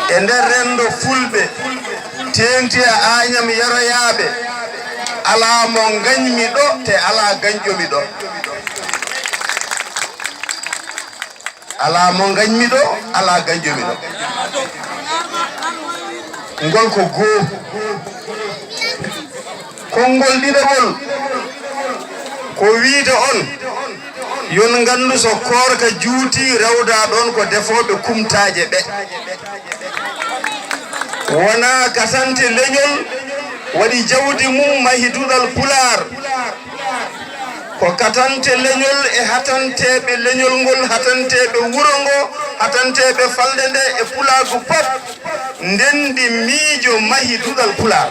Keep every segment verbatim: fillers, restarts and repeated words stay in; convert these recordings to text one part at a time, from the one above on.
E nder renndo fulɓe, teeŋti e Aañam Yaroyaaɓe, alaa mo ngañmi ɗo, te alaa gañƴomi ɗo. Alaa mo ngañmi ɗo, alaa gañƴomi ɗo. Ngol ko goo. Konngol ɗiɗaɓol ko wiide on, yon nganndu so koorka juuti, rewda ɗon ko defooɓe kumtaaje ɓe. Wonaa katante leñol waɗi jawdi mum mahi duɗal Pulaar. Ko katante leñol e hatanteeɓe leñol ngol, hatanteeɓe wuro ngo, hatanteeɓe falnde nde e Pulaagu pop, ndenndi miijo mahi duɗal Pulaar.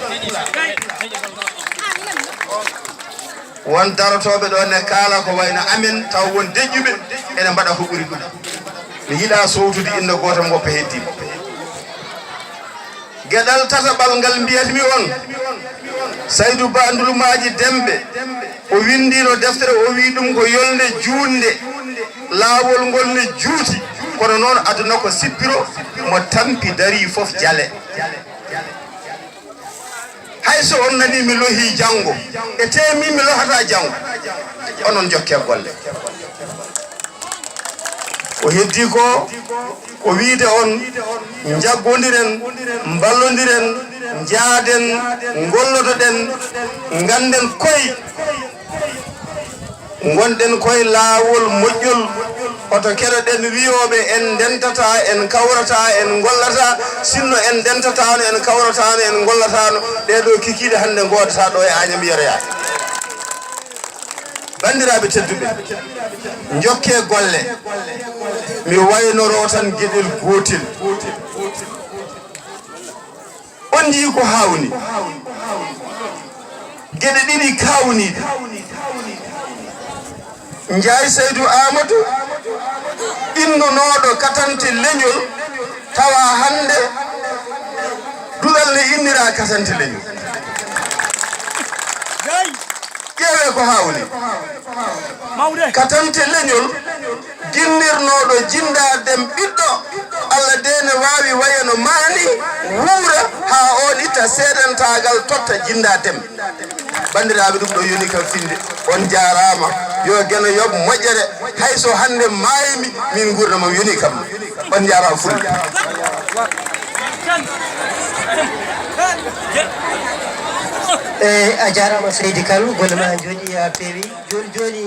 Won darotooɓe ɗo ne kaala ko wayno amen, taw won deƴƴuɓe ene mbaɗa ko ɓuri ɗum. Mi yiɗaa sowtude innde gooto mo ko heddi. Geɗal tataɓal ngal mbiyatmi on, Saydu Ba Ndulumaaji Demɓe, o winndiino deftere, o wiyi ɗum ko yolnde juutnde, laawol ngol ne juuti, kono noon aduna ko sippiro, mo tampi darii fof jale. Hay so on nanii mi lohii janngo, e tee miin mi lohataa janngo, onon njokkee golle. Ko heddii ko, ko wiyde on, njaggondiren, mballondiren, njaaden, ngollodoɗen, ngannden koye, ngonɗen koye laawol moƴƴol. Hoto keɗoɗen wiyooɓe en ndentataa, en kawrataa, en ngollataa. Sinno en ndentataano, en kawrataano, en ngollataano, ɗee ɗoo kikiiɗe hannde ngoodataa ɗo e Aañam Yaroyaaɓe. Banndiraaɓe tedduɓe, njokkee golle. Mi waynoro tan geɗel gootel. On njii ko haawni? Geɗe ɗiɗi kaawniiɗe. Njaay Saydu Aamadu, innunooɗo katante leñol, tawa hannde duɗal ne innira katante leñol. Ƴeewee ko haawni. Katante leñol, ginnirnooɗo Jinndaa Dem ɓiɗɗo, Alla dee ne waawi wayano maani, wuura haa oon itta seedantaagal totta Jinndaa Dem. Banndiraaɓe, ɗum ɗo yoni kam finde. On njaaraama. Yo Geno yoɓ moƴƴere. Hay so hannde maaymi, min nguurndam am yoni kam. On njaaraama fulɓe. Eyi, a jaaraama seydi Kane, golle ma njooɗi, a peewi. Jooni jooni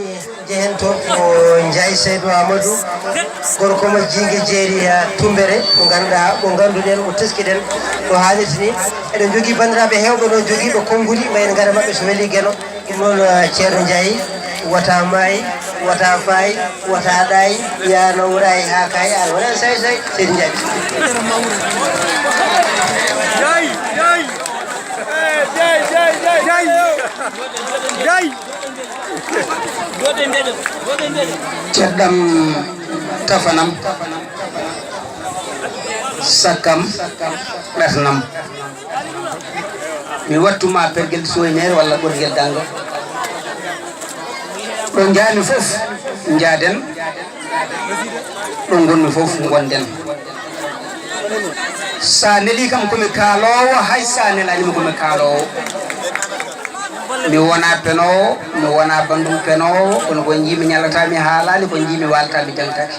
njehen to ko Njaay Seydu Aamadu, gorko mo Jiinge Jeeri, a Tummbere, mo ngannduɗaa, mo ngannduɗen, mo teskiɗen no haanirta ni. Eɗen njogii banndiraaɓe heewɓe noon jogiiɓe konnguɗi, ma en ngar e maɓɓe so welii Geno. Ɗum noon, a, Ceerno Njaay, wota maay, wota faay, wota ɗaay, ya no wuraay haa kaay, an wona say say, Seydi Njaay. Njaay, Njaay. Eh, Njaay, Njaay, Njaay. Njaay. Njaay. Ceerɗam tafanam, sakkam, ɗatanam. Mi wattuma pergel suwayneere walla ɓorgel daŋngal. Ɗo njaami fof, njaaden. Ɗo ngonmi fof, ngonden. Sa neli kam ko mi kaaloowo, hay sa nelaani mi ko mi kaaloowo. Mi wona penoowo, mi wona banndum penoowo, kono ko njiimi ñallata mi haalaani, ko njiimi waalata mi jaŋtaaki.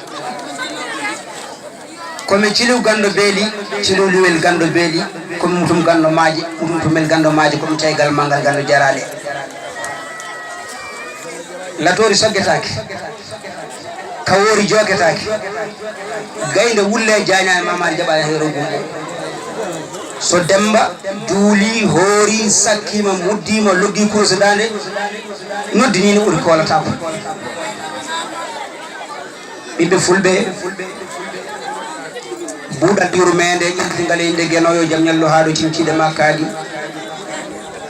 Ko mi ciliw ganndo beeli, ciliw liwel ganndo beeli, ko mi mutum ganndo maaje, mutum tumel ganndo maaje, ko mi caygal manngal ganndo jaraale. Latoori soggetaake, kawoori jooketaake, gaynde wulle jaañaani maamaari jaɓaani heero gumbo. So Demmba duuli, hoori, sakkiima, muddiima, loggi kurus daande, noddiniino ɓuri koolataako. Ɓiɓɓe fulɓe, buuɗal yurmeende, ƴiltingal e innde Geno, yo jam ñallu haa ɗo timtiiɗe ma kaaɗi.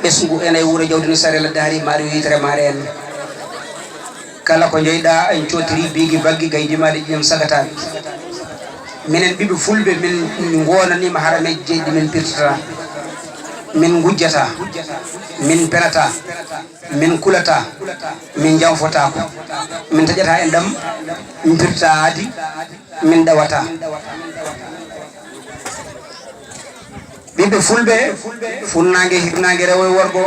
Ɓesngu ene e wuro jawdi no sare ladde hari, maari yo yitere maare en. Kala ko njoyɗa en cottiri, biigi baggi, gaydi maɗi ƴiñam sagataaɓe. Minen ɓiɓɓe fulɓe, min ngonaniima haramejje ɗi min pirtata. Min ngujjata, min penata. Min kulataa, min njanfotaako, min taƴataa en ɗam, min pirtataa aadi, min ɗawataa. Ɓiɓɓe fulɓe, funnaange, hirnaange, rewo e worgo,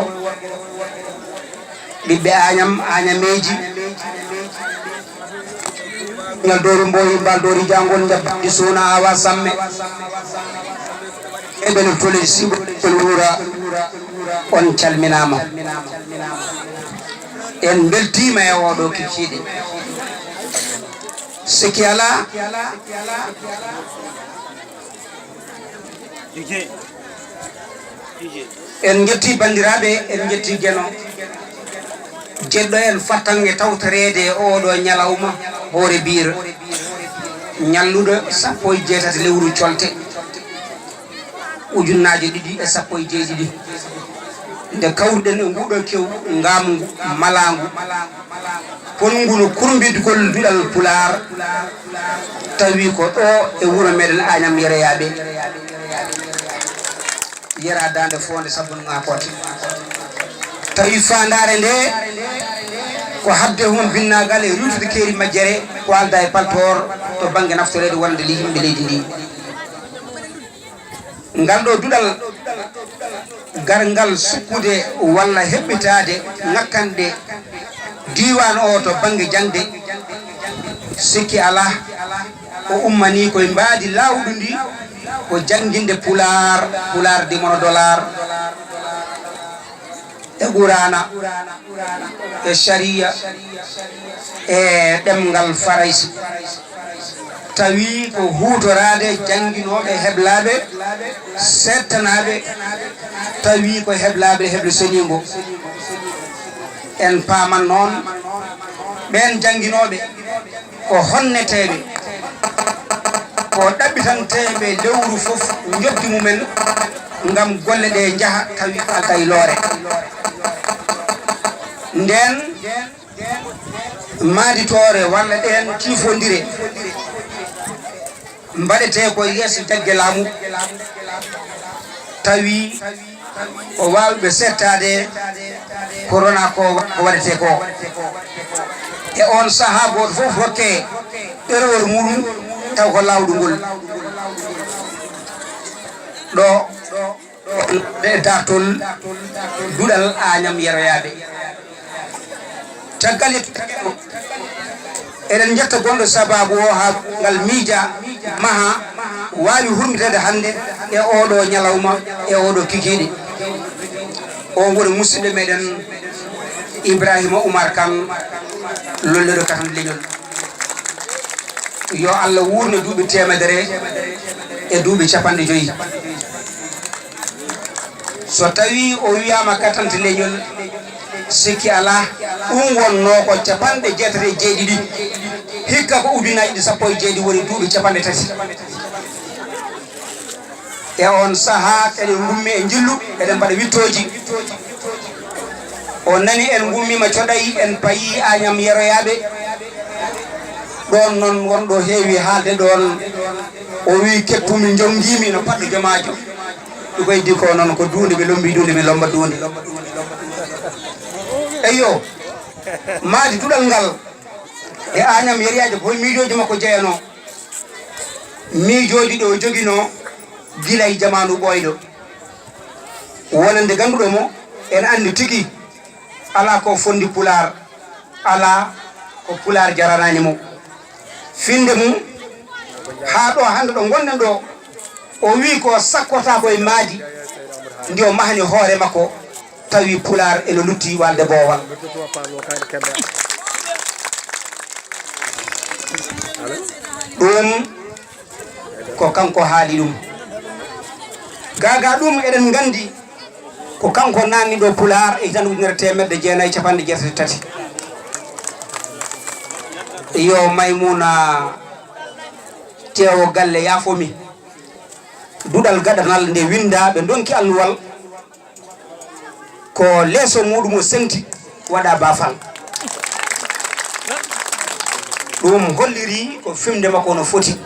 ɓiɓɓe aañam, aañameeji, ñal doori mbooyi, mbaal doori jaangol, njabbaandi suuna, awa samme, e ɓe no tole sibo, tole wuura, on calminaama. En mbeltiima e oo ɗoo kikiiɗe. Sikki alaa, en njetti banndiraaɓe, en njetti Geno. Jeɗɗo en fattange tawtoreede e oo ɗoo ñalawma hoore biir. Ñalluɗo sappo e jeetati lewru colte, ujunnaaje ɗiɗi e sappo e jeeɗiɗi. Nde kawruɗen e nguuɗoo kew ngaamngu, malaangu, Konngu no kurmbitgol duɗal Pulaar, tawi ko ɗo e wuro meɗen Añam Yeroyaaɓe, Yera Daande Foonde Sabbunde Ŋaakooti. Tawi faandaare nde ko haɓde hon binnaagal e riiwtude keeri majjere ko aldaa e paltoor to bannge naftoreede wonande ley yimɓe leydi ndi. Ngal ɗo duɗal garngal sukkude walla heɓɓitaade ŋakkanɗe diiwaan o to bannge jaŋde, sikki alaa, o ummanii ko e mbaadi laawɗundi, ko jannginde Pulaar, Pulaar dimono Dolaar, e Quraana, e Sariya, e ɗemngal Farayse. Tawi ko huutoraade jannginooɓe heblaaɓe, seedtanaaɓe, tawi ko heblaaɓe heble seniingo. En paaman noon, ɓeen jannginooɓe ko honneteeɓe, ko ɗaɓɓitanteeɓe lewru fof njoɓdi mumen ngam golle ɗe njaha tawi alaa e loore. Ndeen maaditoore walla ɗeen tiifondire mbaɗetee ko yeeso jagge laamu, tawi ko waawɓe seettaade korona ko, ko waɗetee ko. E oon sahaa gooto fof hokke ɗerewol muɗum taw ko laawɗungol. Ɗo e dartol duɗal Añam Yeroyaaɓe. Caggal yettude, eɗen njetta gonɗo sabaabu o haa ngal miija, maha, waawi hurmiteede hannde e oɗo ñalawma, e oɗo kikiiɗe. O woni musidɗo meɗen Ibrahima Oumar Kane, lolleɗo katante leñol. Yo Allah wuurne duuɓi teemedere e duuɓi capanɗe joyi. So tawii o wiyaama katante leñol, sikki alaa, ɗum wonnoo ko capanɗe jeetati e jeeɗiɗi, hikka ko ujunaaji ɗiɗi sappo e jeeɗiɗi woni duuɓi capanɗe tati. E oon sahaa, eɗen ngummi e njillu, eɗen mbaɗa wittooji. O nani en ngummiima coɗay, en payii Añam Yeroyaaɓe. Ɗoon noon wonɗo heewi haalde ɗoon, o wii, "Keppumi, njonngiimi no paɗɗo jomaajo." Ɗum koy di ko noon ko duunde, mi lombi duunde, mi lomba duunde. Eyyo, maadi duɗal ngal e Añam Yeroyaaɓe, ko hol miijooji makko jeyanoo? Miijooji ɗo joginoo gila e jamaanu ɓooyɗo. Wonande gannduɗo mo, ene anndi tigi, alaa ko fonndi Pulaar, alaa ko Pulaar jaranaani mo. Finnde mum, haa ɗo hannde ɗo ngonɗen ɗo, o wii ko sakkotaako e maadi ndi o mahani hoore makko, tawi Pulaar ene lutti walde boowal. Ɗum ko kanko haali ɗum. Gaa gaa ɗum eɗen nganndi ko kanko naatni ɗo Pulaar e hitande ujunere teemedde jeenayi capanɗe jeetati e tati. Yo Maymuna Teewo Galle yaafo mi. Duɗal gaɗanal nde winnda, ɓe ndonki alluwal. Ko leeso muɗum o senti waɗa baafal. Ɗum holliri ko fimde makko no foti.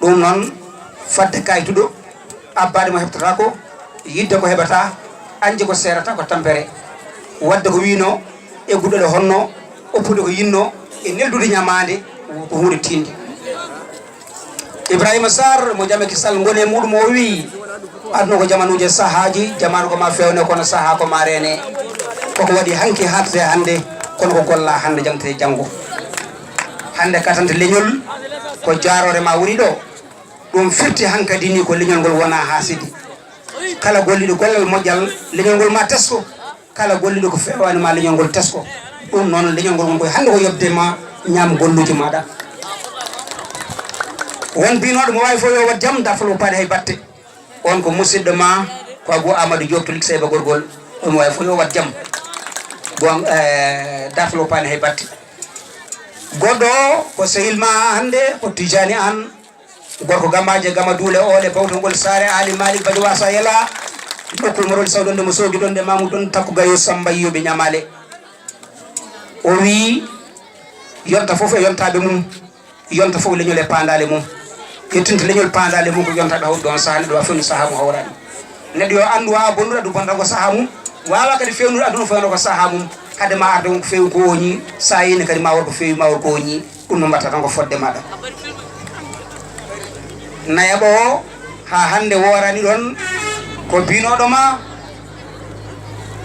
Ɗum noon, fadde kayituɗo, abbaade mo heɓtata ko, yidde ko heɓata, añde ko seerata ko tampere. Waɗde ko wiino, eggude ɗo honno, oppude ko yinno, e neldude ñamaande, ko huunde tiiɗnde. Ibrahima Sarr mo Jame Kisal ngoni e muɗum o wii, Aduna ko jamanuuje, sahaaji, jamaanu ko ma feewne, kono sahaa ko ma reene. Koko waɗi hanki haaɗde hannde, kono ko golla hannde, jangte janngo. Hannde katante leñol, ko jaaroore ma woni ɗo. Ɗum firti hankadi ni ko leñol ngol wona haa sidi. Kala golliɗo gollal moƴƴal, leñol ngol ma tesko. Kala golliɗo ko fewaani ma, leñol ngol tesko. Ɗum noon, leñol ngol won koye hannde ko yoɓde ma, ñaam golluuji maaɗa. Won binooɗo mo waawi fof yo wat jam, dartol o paani hay batte. On ko musidɗo ma, ko Abou Amadou Diop to Likseyba Gorgol. On mo waawi fof yo wat jam. Bon, eh, dartol o paani hay batte. Goɗɗo o ko sehil ma hannde, ko Tijani An. Gorko Gambaje, Gama Duule, Oole, Bawtongol, Saare, Aali Maalik, Bajo Wasa, Yela, nokku Morol Sawdonde, mo Soogi Donde, Mamu Don, Takku Gayo, Samba Yiyoɓe Ñamaale. O wii, yonta fof e yontaaɓe mum, yonta fof leñol e paandaale mum. Yettinta leñol paandaale mum ko yontaaɓe hawri ɗoon sahaa, neɗɗo waawi fewndo sahaa mo hawraani. Neɗɗo yo anndu, waawaa bonnude aduna, bonata ko sahaa mum, waawaa kadi feewnude aduna, feewndo ko sahaa mum. Hade ma arde won ko feewi ko woni, so a yeeni kadi ma won ko feewi, ma won ko woni. Ɗum no mbaɗta tan ko fodde maɗa. Nayaɓo o, haa hannde woorani ɗon ko binooɗo ma,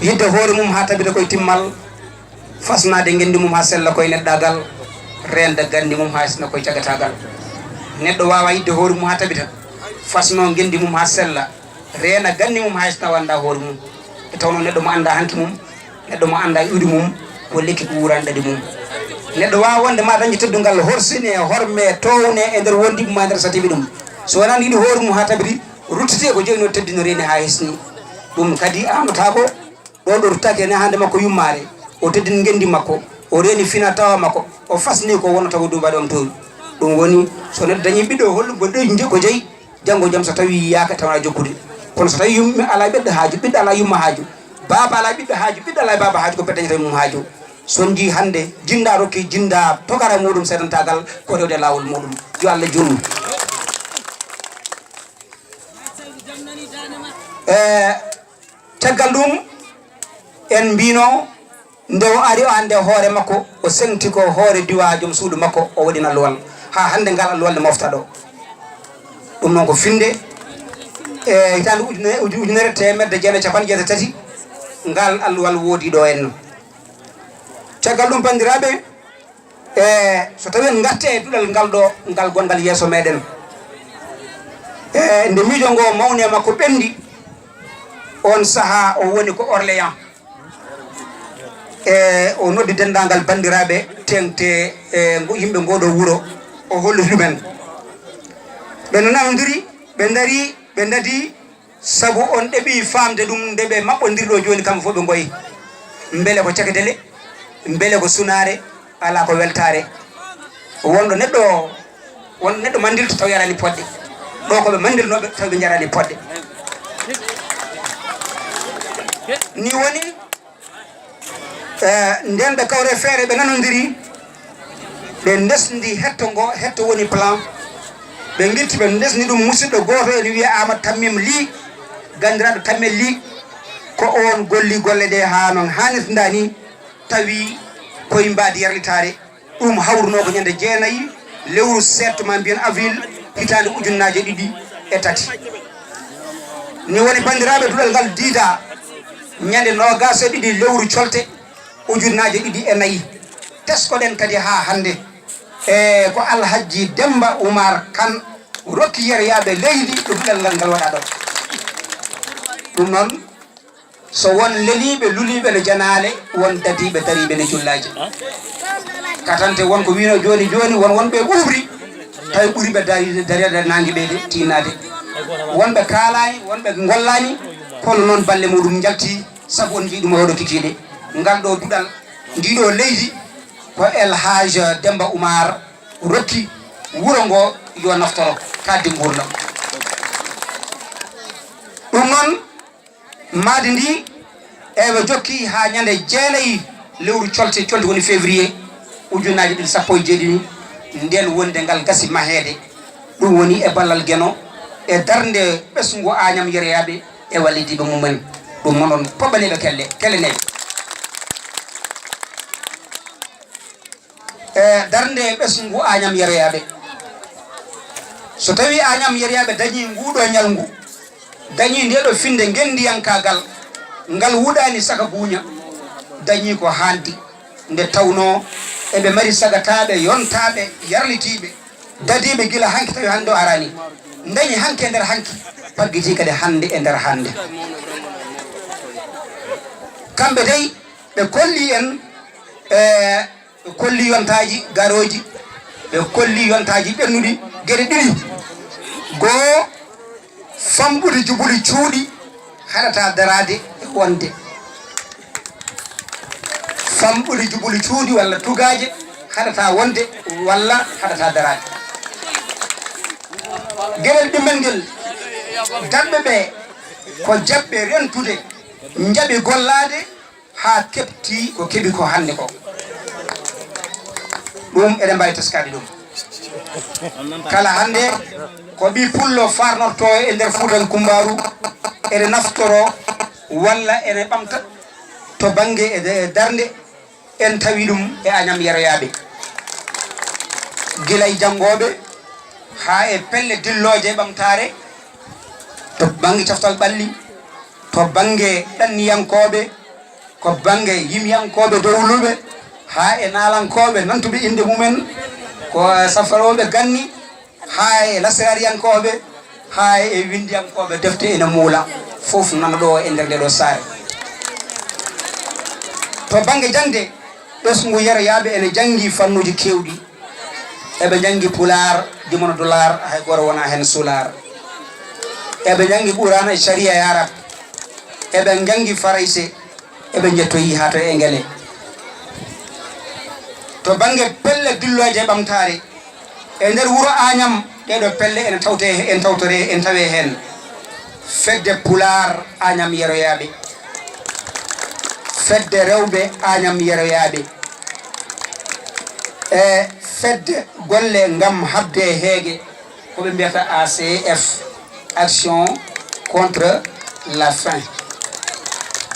yidde hoore mum haa tabita koye timmal, fasnaade ngenndi mum haa sella koye neɗɗaagal, reenda ganndi mum haa hisna koye cagataagal. Neɗɗo waawa yidde hoore mum haa tabita, fasnoo ngenndi mum haa sella, reena ganndi mum haa hisna wannda hoore mum. E tawno neɗɗo mo annda hanki mum, neɗɗo mo annda iwdi mum, ko lekki ko wuurani ɗaɗi mum. Neɗɗo waawa wonde ma dañde teddungal, horsine, horme, towne e nder wondiɓe ma nder satiɓe ɗum. So wonani yiɗi hoore mum haa tabiti, ruttite ko joyno teddino reeni haa hisni. Ɗum kadi amnataako, ɗo ɗo ruttaki ene hande makko yummaare. O teddini ngenndi makko, o reeni fina tawa makko, o fasni ko wonnata ko duuɓi ɗo towi. Ɗum woni, so neɗɗo dañi ɓiɗɗo holɗum ko ɗo ko jeyi, janngo jam so tawi yiyaaka tawa jokkude. Kono so tawi yumma alaa ɓiɗɗo haaju, ɓiɗɗo alaa yumma haaju, baaba alaa ɓiɗɗo haaju, ɓiɗɗo alaa baaba haaju, ko ɓe dañata mum haaju. So on njii hannde jinnda rokki jinnda tokara muɗum seedantaagal ko rewde laawol muɗum. Yo Allah juutnu. E caggal ɗum en mbino nde o ari o hannde hoore makko, o sengti ko hoore diwa joom suudu makko, o waɗi alluwal. Haa hannde ngal alluwal ne mofta ɗo. Ɗum noon ko finde, e hitaande ujune-, uju-, ujunere teemedde jeenayi e capanɗe jeetati tati, ngal alluwal woodi ɗo henno. Caggal ɗum, banndiraaɓe, e so tawi en ngarte e duɗal ngal ɗo, ngal gongal yeeso meɗen. E nde miijo ngo mawni e makko ɓenndi, on sahaa o woni ko Orléans. E o noddi denndaangal banndiraaɓe teeŋte e ngo, yimɓe ngoo ɗoo wuro, o holliti ɗumen. Ɓe nanondiri, ɓe ndarii, ɓe ndadii, sabu on ɗeɓii faamde ɗum nde ɓe maɓɓondiri ɗoo jooni, kamɓe fof ɓe ngoyi. Mbele ko cakitele, mbele ko sunaare, alaa ko weltaare. Wonɗo neɗɗo, won neɗɗo manndilto taw yaraani poɗɗe. Ɗo ko ɓe manndirnooɓe taw ɓe njaraani poɗɗe. Ni woni, e, nden ɓe kawri e feere, ɓe nanondiri, ɓe ndesndi hetto ngo, hetto woni plan. Ɓe ngitti, ɓe ndesndi ɗum musidɗo gooto ene wiyee Amadou Tammim Ly, ganndiraaɗo Tammel Ly. Ko oon golli golle ɗe haa noon haanirta ni, tawi koye mbaadi yarlitaare. Ɗum hawrunoo ko ñande jeenayi lewru seet, ma mbiyen avril, hitaande ujunnaaje ɗiɗi e tati. Ni woni, banndiraaɓe, duɗal ngal diida ñande noogaas e ɗiɗi lewru colte ujunnaaje ɗiɗi e nayi. Teskoɗen kadi haa hannde. E ko Alhajji Demmba Umar Kan rokki yeroyaaɓe leydi ɗo duɗal ngal, ngal waɗaa ɗo. Ɗum noon, so won leliiɓe, luliiɓe no janaale, won dadiiɓe, dariiɓe no jullaaji. Katante won ko wiino jooni jooni, won wonɓe ɓuuɓri, tawi ɓuri ɓe dari-, dareede naange ɓeyde tiinnaade. Wonɓe kaalaani, wonɓe ngollaani, kono noon balle muɗum njalti, sabu on njii ɗum e oɗo kikiiɗe. Ngal ɗo duɗal, ndii ɗo leydi, ko El Hadj Demba Oumar rokki wuro ngo yo naftoro, kaddi nguurndam. Ɗum noon, maadi ndi, ewa jokki haa ñande jeenayi lewru colte, colte woni février, ujunnaaji ɗiɗi sappo e jeeɗiɗi, ndeen wonde ngal gasi maheede. Ɗum woni e ballal Geno, e darnde ɓesngu Añam Yeroyaaɓe e wallidiiɓe mumen. Ɗum noon, on poɓɓaneeɓe kelle, kelleneeɓe. E darnde ɓesngu Añam Yeroyaaɓe. So tawii Añam Yeroyaaɓe dañii nguuɗoo ñalngu, Dañii ndeeɗo finnde ngenndiyankaagal ngal wuɗaani saka buuña, dañii ko haandi, nde tawnoo eɓe mari sagataaɓe, yontaaɓe, yarlitiiɓe, dadiiɓe gila hanki tawi hannde o araani. Dañi hanki e nder hanki, paggitii kadi hannde e nder hannde. Kamɓe dey, ɓe kolli en, e, ɓe kolli yontaaji garooji, ɓe kolli yontaaji ɓennuɗi geɗe ɗiɗi. Goo, famɗude jubuli cuuɗi haɗata daraade e wonde. Famɗude jubuli cuuɗi walla tugaaje haɗata wonde walla haɗata daraade. Geɗel ɗimmel ngel, darɓe ɓe ko jaɓɓe rentude, njaɓi gollaade, haa keɓti ko keɓi ko hannde ko. Ɗum eɗen mbaawi teskaade ɗum. Kala hannde ko ɓii pullo farnortoo e nder Fuutankumbaaru, eɗe naftoroo walla eɗe ɓamta to bannge e de-, darnde, en tawi ɗum e Añam Yeroyaaɓe. Gila e janngooɓe haa e pelle dillooje e ɓamtaare, to bannge coftal ɓalli, to bannge ɗanniyankooɓe, ko bannge yimiyankooɓe dowluɓe, haa e naalankooɓe nantuɓe innde mumen, ko safarooɓe ganni, haa e lasraariyankooɓe, haa e winndiyankooɓe defte ene muula, fof nana ɗo e nder nde ɗo saare. To bannge jaŋde, ɓesngu Yeroyaaɓe ene janngi fannuuji keewɗi. Eɓe njanngi Pulaar, Dimono Dulaar, hay gooto wonaa heen Sulaar. Eɓe njanngi Quraan e Sariya e Arab. Eɓe njanngi Farayse, eɓe njettoyi haa to Engele. To bannge pelle dillooje e ɓamtaare, e nder wuro Añam, ɗeeɗo pelle ene tawte, en tawtore, en tawe heen. Fedde Pulaar Añam Yeroyaaɓe, Fedde Rewɓe Añam Yeroyaaɓe, e Fedde Golle ngam Haɓde Heege, ko ɓe mbiyata A C F, Action contre la Faim.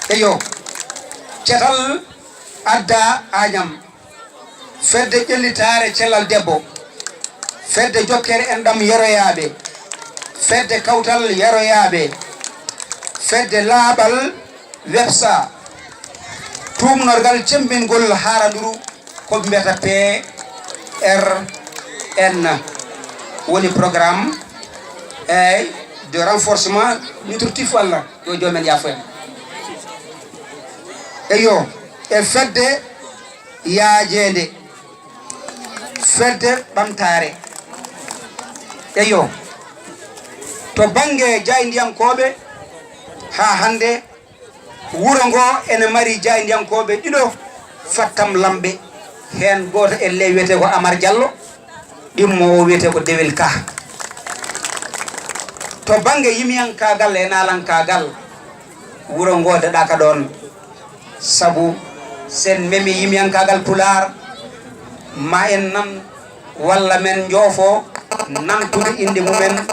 Eyo, Cetal Adda Añam, Fedde Ƴellitaare Cellal Debbo, Fedde Jokkere Enɗam Yeroyaaɓe, Fedde Kawtal Yeroyaaɓe, Fedde Laaɓal Websa, Tuugnorgal Cemmbingol Haaranduru, ko ɓe mbiyata P R N, woni programme, eey, de renforcement nutritif, walla, yo joom en yaafo en. Eyo, e Fedde Yaajeende, Fedde Ɓamtaare. Eyo, to bannge jaayndiyankooɓe, haa hannde wuro ngo ene mari jaayndiyankooɓe ɗiɗo fattamlamɓe. Heen gooto e ellee wiyetee ko Amar Jallo, ɗimmoowo wiyetee ko Dewel Ka. To bannge yimiyankaagal e naalankaagal, wuro ngo daɗaaka ɗoon. Sabu sen memi yimiyankaagal Pulaar, ma en nan walla men njoofo nantude innde mumen,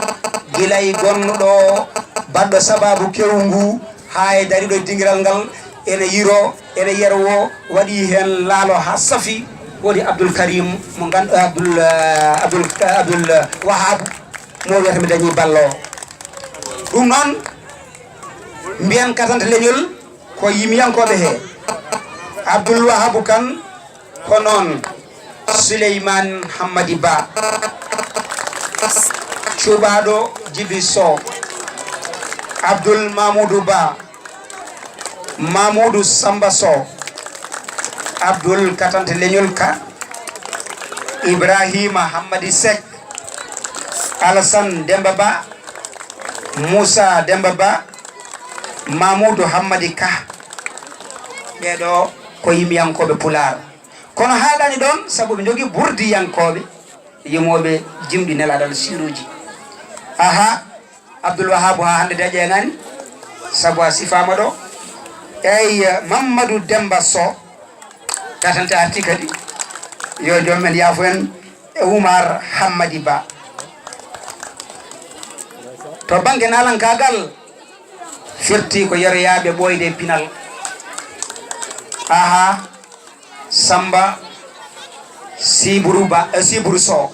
gila e gonnuɗo baɗɗo sabaabu kewu ngu, haa e dariiɗo e dingiral ngal, ene yiro, ene yerwo, waɗi heen laalo haa safi, woni Abdul Karim mo ngan-, Abdul, eh, Abdul, Abdul Wahab, mo wiyata mi dañi ballo. Ɗum noon, mbiyen katante leñol ko yimiyankooɓe he, Abdul Wahabu Kan, ko noon Suleyman Hammadi Ba, cuɓaaɗo Jibi Sow, Abdul Mamudu Ba, Mamudu Samba Sow, Abdul katante leñol Ka, Ibrahima Hammadi Seck, Alassane Demba Ba, Moussa Demba Ba, Mamoudou Hammadi Ka. Ɓeeɗo ko yimiyankooɓe Pulaar. Kono haaɗaani ɗoon, sabu ɓe njogii burdiyankooɓe, yimooɓe jimɗi nelaaɗo Allah siiruuji. Aha, Abdoul Wahab haa hannde de a ƴeenaani, sabu a sifaama ɗo. Eey, Mamadou Demba Sow, katante arti kadi. Yo joom men yaafo en. E Oumar Hammadi Ba. To bannge naalankaagal, firti ko yeroyaaɓe ɓooyde e pinal. Aha, Samba Siburu Ba, eh, Siburu Sow.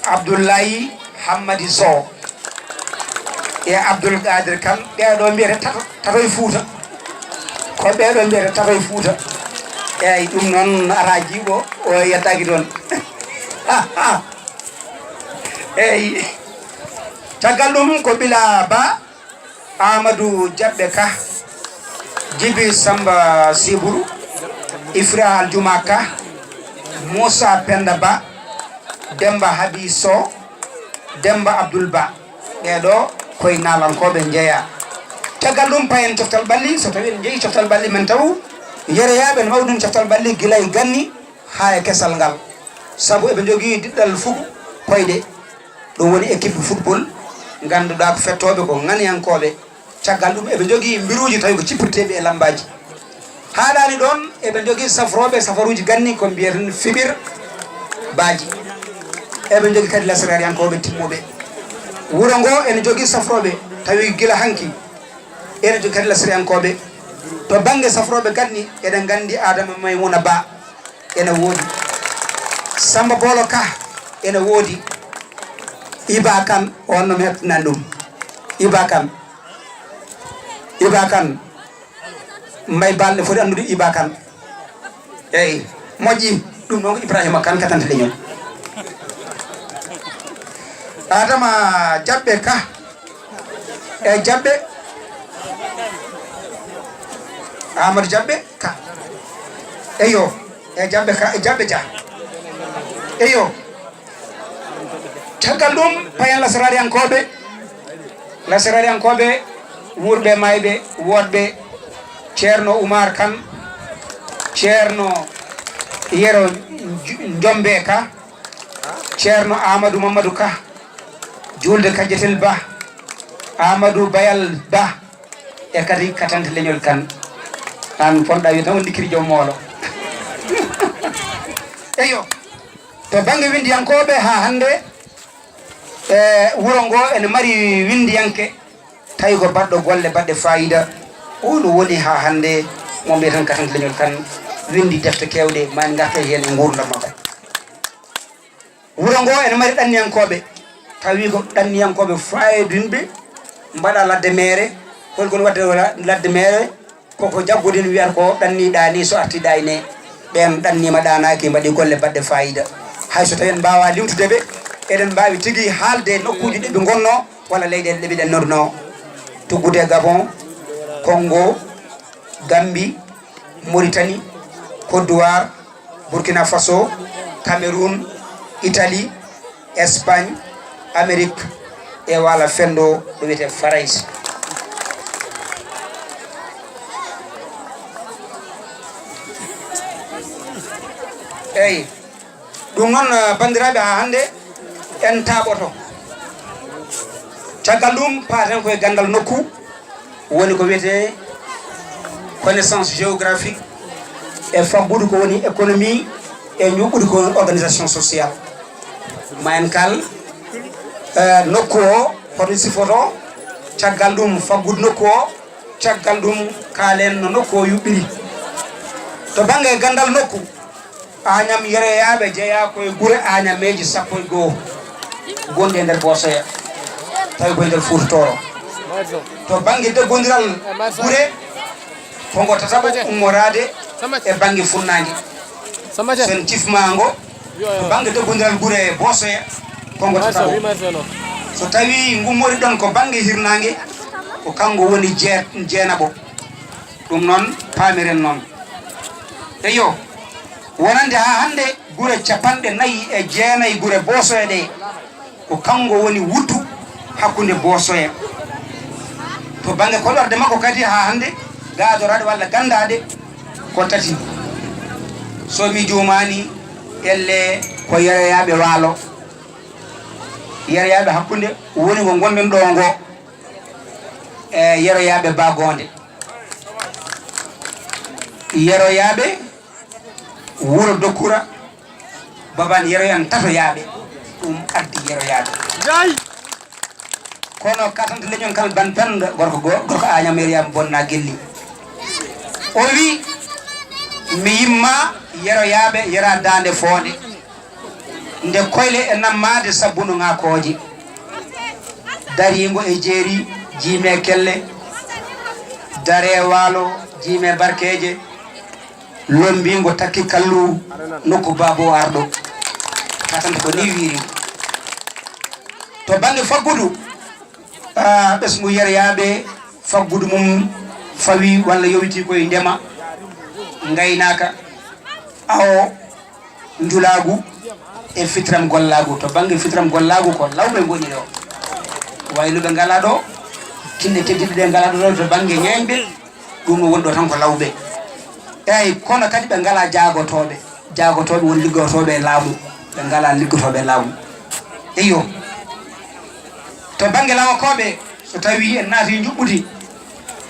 Abdoulaye Hammadi Sow. e Abdoul Qadir Kane, ɓeeɗo mbiyata tato, tato e Fuuta. Ko ɓeeɗo mbiyata tato e Fuuta. Eyyi, ɗum noon ara jiiɓo, o yettaaki toon. Eyyi. Caggal ɗum ko Bila Ba, Amadou Jaɓɓe Ka, Jibi Samba Siburu, Ifra Aljuma Ka, Moussa Penda Ba, Demba Habi Sow, Demba Abdoul Ba. Ɓeeɗo koye naalankooɓe njeyaa. Caggal ɗum, payen coftal ɓalli. So tawii en njehii coftal ɓalli, men taw yeroyaaɓe no mawɗum coftal ɓalli gila e ganni haa e kesal ngal. Sabu eɓe njogii diɗɗal fuku koyɗe. Ɗum woni équipe football, ngannduɗaa ko fettooɓe ko ŋaniyankooɓe. Caggal ɗum, eɓe njogii mbiruuji tawi ko cippirteeɗi e lammbaaji. Haaɗaani ɗoon, eɓe njogii safrooɓe safaruuji ganni ko mbiyeten fiɓir baaji. Eɓe njogii kadi lasraariyankooɓe timmuɓe. Wuro ngo ene jogii safrooɓe tawi gila hanki. Ene jogii kadi lasraariyankooɓe. To bannge safrooɓe ganni, eɗen nganndi Adama Maymuna Ba ene woodi. Samba Bolo Ka ene woodi. Iba Kan, on no mi heɓtinani ɗum. Iba Kan. Iba Kan. Mbay Balde foti anndude Iba Kan. Eyyi, moƴƴi. Ɗum noon ko Ibrahima Kan, katante leñol. Adama Jaɓɓe Ka. E Jaɓɓe. Amadou Jaɓɓe Ka. Eyo. E Jaɓɓe Ka, e Jaɓɓe Dia. Eyo. Caggal ɗum, payen lasraariyankooɓe, lasraariyankooɓe wuurɓe maayɓe woɗɓe, Ceerno Umar Kan, Ceerno Yero Nj-, Njombe Ka, Ceerno Amadou Mamadou Ka, Juulde Kajjetel Ba, Amadou Bayal Ba, e kadi katante leñol Kan. Aan ponɗa wiide tan on ndikkiri joom moolo. Eyo. To bannge winndiyankooɓe, haa hannde, e wuro ngo ene mari winndiyanke, tawi ko baɗɗo golle baɗɗe faayiida. O no woni haa hannde, mo mbiyeten katante leñol Kan, winndi defte keewɗe, ma en ngartoy heen e nguurndam makko. Wuro ngo ene mari ɗanniyankooɓe, tawi ko ɗanniyankooɓe faayiidunɓe, mbaɗa ladde meere. Hol kon waɗde wala ladde meere? Koko jagguɗen wiyata ko ɗanniiɗaa ni so artii ɗaayne. Ɓeen ɗanniima ɗaanaaki, mbaɗi golle baɗɗe faayiida. Hay so tawii en mbaawaa limtude ɓe, eɗen mbaawi tigi haalde nokkuuji ɗi ɓe ngonnoo walla leyɗeele ɗe ɓe ɗennodnoo. Tuggude Gabon, Congo, Gambie, Mauritanie, Côte d'Ivoire, Burkina Faso, Cameroun, Italie, Espagne, Amérique, e waala fenndo ɗo wiyetee Farayse. Eyi, ɗum noon, eh, banndiraaɓe, haa hannde en taaɓoto. Caggal ɗum, paaten koye ganndal nokku. Woni ko wiyetee connaissance géographique e faggudu ko woni économie e ñuɓɓudu ko organisation sociale. Ma en kaal, eh, nokku o hoto sifoto, caggal ɗum faggudu nokku o, caggal ɗum kaalen no nokku o yuɓɓiri. To bannge ganndal nokku, Añam yeroyaaɓe jeyaa ko e gure Añameeje sappo e goo gonɗe e nder Boosoya, tawi ko e nder Fuuta Tooro. To bannge doggondiral gure, ko ngo tataɓo ummoraade e bannge funnaange. So en cifmaa ngo, to bannge doggondiral gure e Boosoya, ko ngo tataɓo. So tawii ngummori ɗon ko bannge hirnaange, ko kanngo woni jee-, jeenaɓo. Ɗum noon, paamiren noon. Eyo, wonande haa hannde, gure capanɗe nayi e jeenayi gure Boosoya ɗe, ko kanngo woni wuddu hakkunde Boosoya. To bannge koɗorde makko kadi, haa hannde, gaadoraade walla ganndaade ko tati. So mi juumaani, ellee ko yeroyaaɓe waalo. Yeroyaaɓe hakkunde woni ko ngonɗen ɗoo ngo, e yeroyaaɓe Bagoonde. Yeroyaaɓe wuro Dokkura, Baban yeroyan tatoyaaɓe, ɗum addi yeroyaaɓe. Kono katante leñol kala ban penda gorko go-, gorko Añam yeroyaaɓe bonna gelli. O wi, mi yimma yeroyaaɓe yera daande foonde. Nde koyle e nammaade sabbundu ŋakooje. Dariingo e jeeri, jiime kelle, daree waalo, jiime barkeeje, lommbiingo takki kallu, nokku baabo arɗo. Katanta ko ni wiiri. To bannge faggudu, ah, ɓesngu Yeroyaaɓe, faggudu mum fawi walla yowitii koye ndema, ngaynaaka, awo, njulaagu e fitiram gollaagu. To bannge fitiram gollaagu ko lawɓe ngoni ɗo. Wayluɓe ngalaa ɗo, kinɗe tedduɗe ɗe ngalaa ɗo, to bannge ñaañɓe, ɗum no woni ɗo tan ko lawɓe. Eey, kono kadi ɓe ngalaa jaagotooɓe. Jaagotooɓe woni liggotooɓe e laamu, ɓe ngalaa liggotooɓe e laamu. Eyyo. To bannge lawakooɓe, so tawii en naatii njuɓɓudi,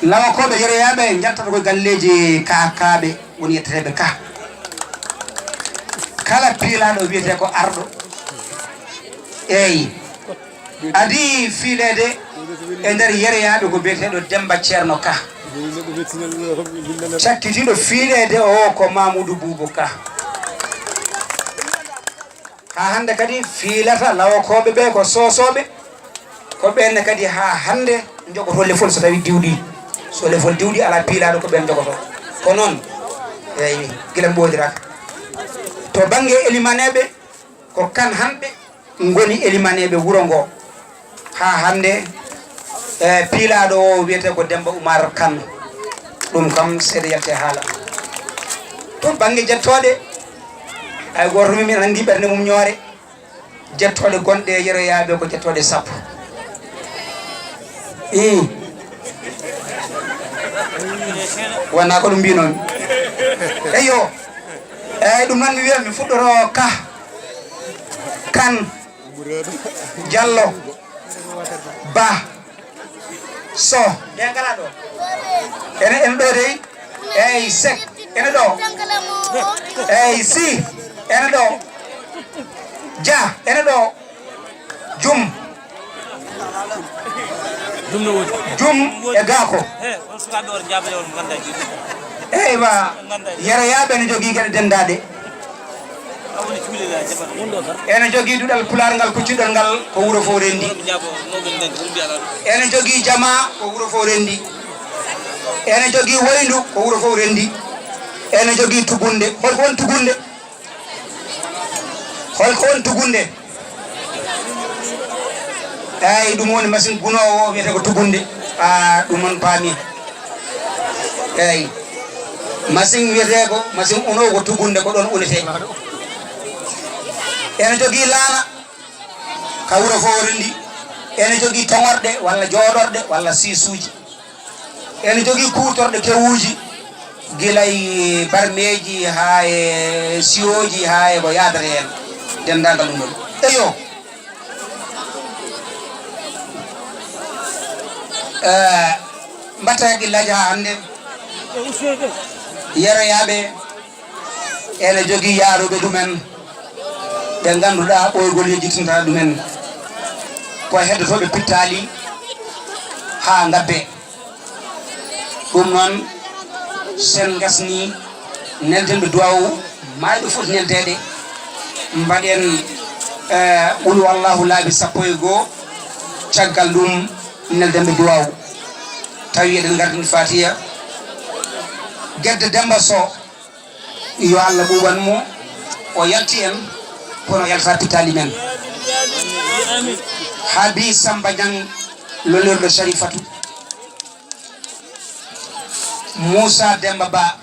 lawakooɓe Yeroyaaɓe njaltata ko galleeji Kaakaaɓe, woni yetteteeɓe Ka. Kala piilaaɗo wiyetee ko arɗo. Eey. Adii fiileede e nder Yeroyaaɓe ko biyeteeɗo Demmba Ceerno Ka. Cakkitiiɗo fiileede o ko Mamuudu Buubu Ka. Haa hannde kadi fiilata lawakooɓe ɓe ko soosooɓe, ko ɓeen ne kadi haa hannde njogotoo lefol so tawii diwɗii. So lefol diwɗii alaa piilaaɗo ko ɓeen njogotoo. Ko noon, eey, gila mboodiraaka. To bannge elimaneeɓe, ko Kan hanɓe ngoni elimaneeɓe wuro ngo. Haa hannde, e, piilaaɗo o wiyetee ko Demmba Umar Kan. Ɗum kam seeɗa yalti e haala. To bannge jettooɗe, hay gooto min anndi ɓernde mum ñoore. Jettooɗe gonɗe e Yeroyaaɓe ko jettooɗe sappo. Ii. Wonaa ko ɗum mbiinoomi. Eyyo. Eey, ɗum noon mi wiya mi fuɗɗoto Ka. Kan. Jallo. Ba. So. Ɓe ngalaa ɗo. Ene, ene ɗo dey. Eey, Sek. Ene ɗo. Eey, Si. Ene ɗo. Ja. Ene ɗo. Jum. Jum no woodi. Jum e Gaako. He, on sukaaɓe on jaaɓe on nganndaa jiɗi. Eywa, Yeroyaaɓe ne jogii geɗe denndaaɗe. Ene jogii duɗal Pulaar ngal, kuccuɗal ngal ko wuro fof renndi. Ene jogii jamaa ko wuro fof renndi. Ene jogii wayndu ko wuro fof renndi. Ene jogii tugunde. Hol ko woni tugunde? Hol ko woni tugunde? Eey, ɗum woni machine gunoowo o wiyetee ko tugunde. A, ɗum on paami. Eey. Machine wiyetee ko, machine unoowo ko tugunde, ko ɗoon unetee. Ene jogii laana, ka wuro fof renndi. Ene jogii toŋorɗe, walla jooɗorɗe, walla siisuuji. Ene jogii kuutorɗe kewuuji, gila e barmeeji, haa e siyooji, haa e ko yaadata heen, denndaangal ɗum ɗoon. Eyyo. Eh, mbaɗta hakkillaaji haa hannde. Yeroyaaɓe ene jogii yaarooɓe ɗumen, ɓe ngannduɗaa ɓooygol yejjitinta ɗumen. Ko heddotooɓe pittaali haa ngabbe. Ɗum noon, sen ngasnii nelden ɓe duwaawu, maayɓe foti neldeede. Mbaɗen, eh, Qul huwallaahu laabi sappo e goo, caggal ɗum nelden ɓe duwaawu. Tawi eɗen ngardini Faatiya. Gedde Demmba Soh, yo Allah ɓuuɓan mo, o yalti en, kono o yaltataa pittaali men. Habi Samba Ñaŋ, lolirɗo Sharifatu. Muusa Demmba Ba,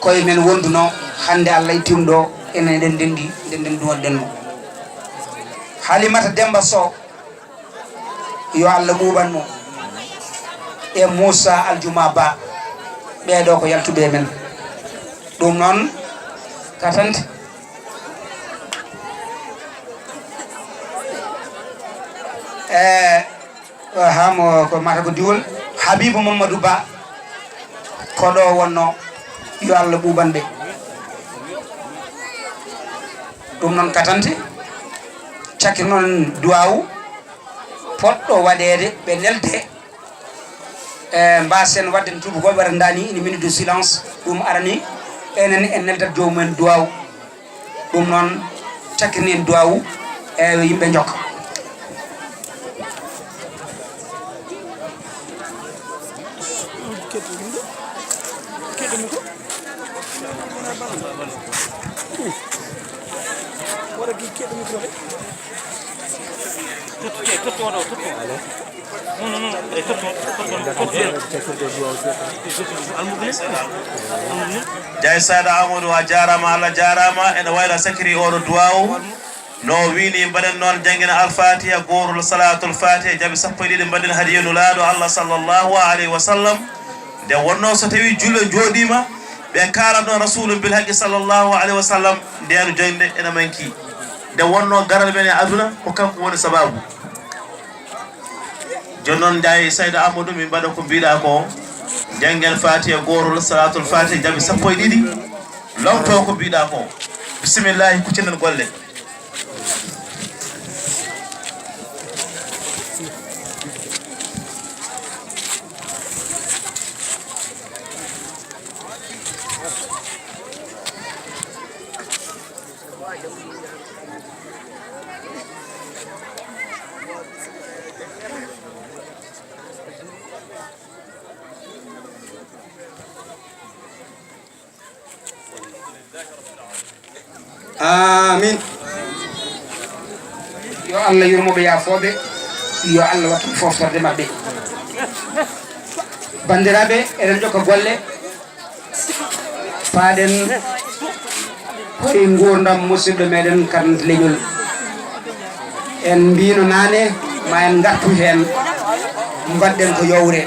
koye men wonduno, hannde Allah itti ɗum ɗo, enen eɗen ndenndi, ndennden duwonɗen mo. Halimata Demmba Soh, yo Allah ɓuuɓan mo, e Muusa Aljuma Ba, ɓee ɗo ko yaltuɓe men. Ɗum noon, katante. E, haa mo ko mata ko diwol, Habibu Mamadou Ba, ko ɗo wonno, yo Allah ɓuuɓan ɓe. Ɗum noon katante, cakkir noon duwaawu, poɗɗo waɗeede, ɓe nelte, e, mbaasen waɗde no tuubakooɓe waɗata ndaa ni, une minute de silence, ɗum arani, enen en neldat joomumen duwaawu. Ɗum noon, cakkirnen duwaawu, e, yimɓe njokka. Jay Sada Amadou, a jaaraama, Allah jaaraama. Ene wayla sakiri oɗo duwaawu. No wiini, mbaɗen noon, janngen Alfatiha, gootol Salatul Fatiha, jaabi sappo e ɗiɗi, mbaɗen hadiya Nulaaɗo Allah sallallahu alayhi wa sallam. Nde wonnoo so tawii julɓe njooɗiima, ɓe kaalatnoo Rasuulu bil haqqi sallallahu alayhi wa sallam, ndeen joñde ene manki. Nde wonnoo garal men e aduna ko kanko woni sabaabu. Jooni noon, Njaay Sayda Amadou, min mbaɗa ko mbiɗa ko, janngen Fatiha gootol, Salatul Fatiha, jaabi sappo e ɗiɗi, lomto ko mbiɗa ko. Bisimillahi, kuccinen golle. Amin. Yo Allah yurmo ɓe, yaafo ɓe. Yo Allah wattu foftorde maɓɓe. Banndiraaɓe, eɗen jokka golle. Paaɗen koye nguurndam musidɗo meɗen Karant Leñol. En mbino naane, ma en ngartu heen, mbaɗɗen ko yowre.